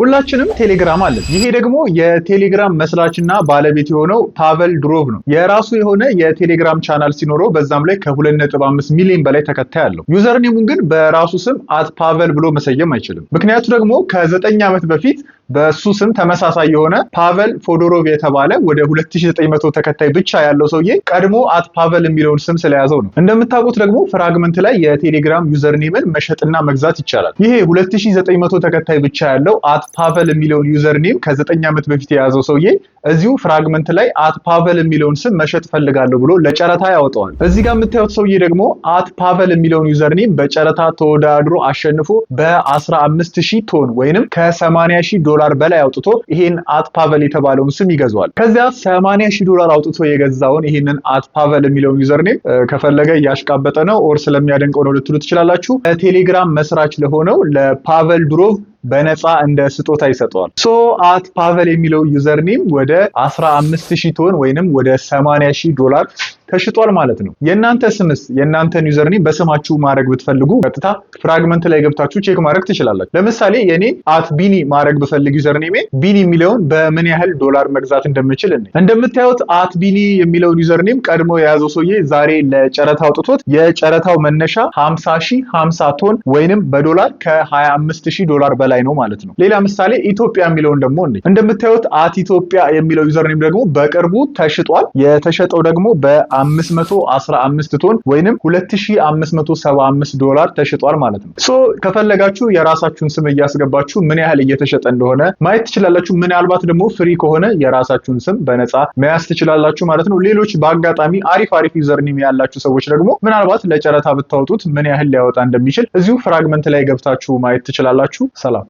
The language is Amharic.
ሁላችንም ቴሌግራም አለን። ይሄ ደግሞ የቴሌግራም መስራችና ባለቤት የሆነው ፓቨል ዱሮቭ ነው። የራሱ የሆነ የቴሌግራም ቻናል ሲኖረው በዛም ላይ ከ2.5 ሚሊዮን በላይ ተከታይ አለው። Username ኡን ግን በራሱ ስም @ፓቨል ብሎ መሰየም አይችልም። ምክንያቱ ደግሞ ከ9 ዓመት በፊት በሱ ስም ተመሳሳይ የሆነ ፓቨል ፎዶሮቭ የተባለ ወደ 2900 ተከታይ ብቻ ያለው ሰውዬ ቀድሞ @ፓቨል የሚለውን ስም ስለያዘው ነው። እንደምታውቁት ደግሞ Fragment ላይ የቴሌግራም username ን መሸጥና መግዛት ይቻላል። ይሄ 2900 ተከታይ ብቻ ያለው @ፓቨል የሚለውን username ከ9 ዓመት በፊት የያዘው ሰውዬ እዚሁ Fragment ላይ @ፓቨል የሚለውን ስም መሸጥ ፈልጋለሁ ብሎ ለጨረታ ያወጣዋል። እዚህ ጋር የምታዩት ሰውዬ ደግሞ @ፓቨል የሚለውን username በጨረታ ተወዳድሮ አሸንፎ በ15,000 ቶን ወይንም ከ80 ሺህ ዶላር በላይ አውጥቶ ይሄን @ፓቨል የተባለውን ስም ይገዛዋል። ከዚያ 80 ሺህ ዶላር አውጥቶ የገዛውን ይሄንን @ፓቨል የሚለውን username ከፈለገ እያሽቃበጠ ነው or ስለሚያደንቀው ነው ልትሉ ትችላላችሁ። ለቴሌግራም መስራች ለሆነው ለፓቨል ዱሮቭ በነፃ እንደ ስጦታ ይሰጠዋል። So @ፓቨል የሚለው username ወደ 15,000 ቶን ወይንም ወደ 80 ሺህ ዶላር ተሽጧል ማለት ነው። የእናንተ ስምስ? የእናንተን username በስማችሁ ማድረግ ብትፈልጉ ቀጥታ Fragment ላይ ገብታችሁ check ማድረግ ትችላላችሁ። ለምሳሌ የኔ @ቢኒ ማድረግ ብፈልግ username ኤ ቢኒ የሚለውን በምን ያህል ዶላር መግዛት እንደምችል እኔ እንደምታዩት @ቢኒ የሚለውን username ቀድሞ የያዘው ሰውዬ ዛሬ ለጨረታ አውጥቶት የጨረታው መነሻ 50 ሺህ 50 ቶን ወይንም በዶላር ከ25 ሺህ ዶላር በላይ ነው ማለት ነው። ሌላ ምሳሌ ኢትዮጵያ የሚለውን ደግሞ እንይ። እንደምታዩት @ኢትዮጵያ የሚለው username ደግሞ በቅርቡ ተሽጧል። የተሸጠው ደግሞ በ515 ቶን ወይንም 2575 ዶላር ተሽጧል ማለት ነው። So ከፈለጋችሁ የራሳችሁን ስም እያስገባችሁ ምን ያህል እየተሸጠ እንደሆነ ማየት ትችላላችሁ። ምናልባት ደግሞ free ከሆነ የራሳችሁን ስም በነፃ መያዝ ትችላላችሁ ማለት ነው። ሌሎች በአጋጣሚ አሪፍ አሪፍ username ያላችሁ ሰዎች ደግሞ ምናልባት ለጨረታ ብታወጡት ምን ያህል ሊያወጣ እንደሚችል እዚሁ Fragment ላይ ገብታችሁ ማየት ትችላላችሁ። ሰላም።